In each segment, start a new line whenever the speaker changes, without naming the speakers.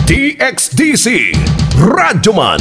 DXDC Radyoman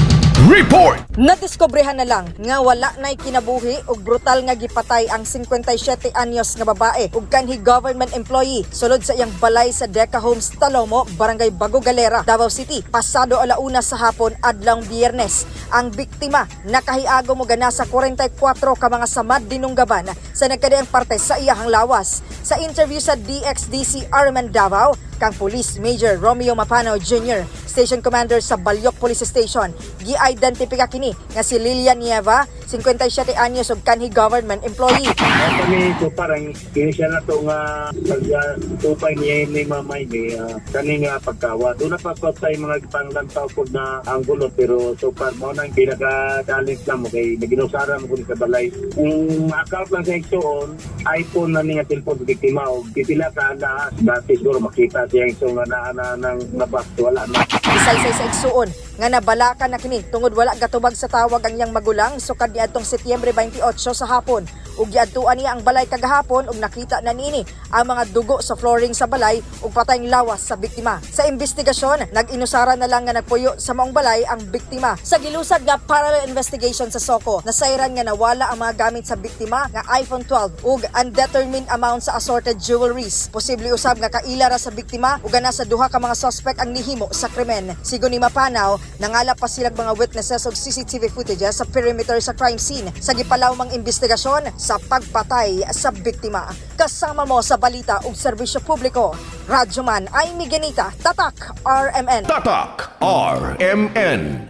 Report.
Nadiskobrehan na lang nga wala na'y kinabuhi ug brutal nga gipatay ang 57 anyos nga babae ug kanhi government employee sulod sa iyang balay sa Deca Homes, Talomo, Barangay Bago Galera, Davao City, pasado 1:00 sa hapon adlawng Biyernes. Ang biktima nakahiago mo gana sa 44 ka mga samad dinunggaban sa nagkadiang parte sa iyahang lawas. Sa interview sa DXDC RMN Davao, kang Police Major Romeo Mapano Jr., Station Commander sa Balyok Police Station, gi-identipika kini nga si Lilia Nieva, 57 anyos ug kanhi government employee.
Kaya kami so parang initial na to nga pagtupay niya ni mamay ni kani nga pagkawa. Doon na pa tayo mga panglantaw po na anggulo, pero so far mo nang pinaka-challenge na mo kay naginusara mo kung sa balay. Kung ma-account lang sa igsuon, iPhone na ni nga cellphone sa biktima o pipila ka na dati siguro makita siya igsuon nga naa na ng nabas, wala na.
Isaysay sa igsuon nga nabalaka na kini tungod wala gatubag sa tawag ang iyang magulang sukad niadtong Setyembre 28 sa hapon. Ug giadtuan niya ang balay kagahapon ug nakita na niini ang mga dugo sa flooring sa balay ug patayng lawas sa biktima. Sa investigasyon, nag-inusara na lang nga nagpuyo sa maong balay ang biktima. Sa gilusad nga parallel investigation sa Soko, nasayran nga nawala ang mga gamit sa biktima nga iPhone 12 ug undetermined amount sa assorted jewelries. Posible usab nga kaila ra sa biktima ug nasa duha ka mga suspect ang nihimo sa krimen. Sigon ni Mapanaw, nangalap pa silag mga witnesses og CCTV footages sa perimeter sa crime scene sa gipalawmang investigasyon sa pagpatay sa biktima. Kasama mo sa balita ug serbisyo publiko, Radyoman ay Miguelita, Tatak RMN.
Tatak RMN.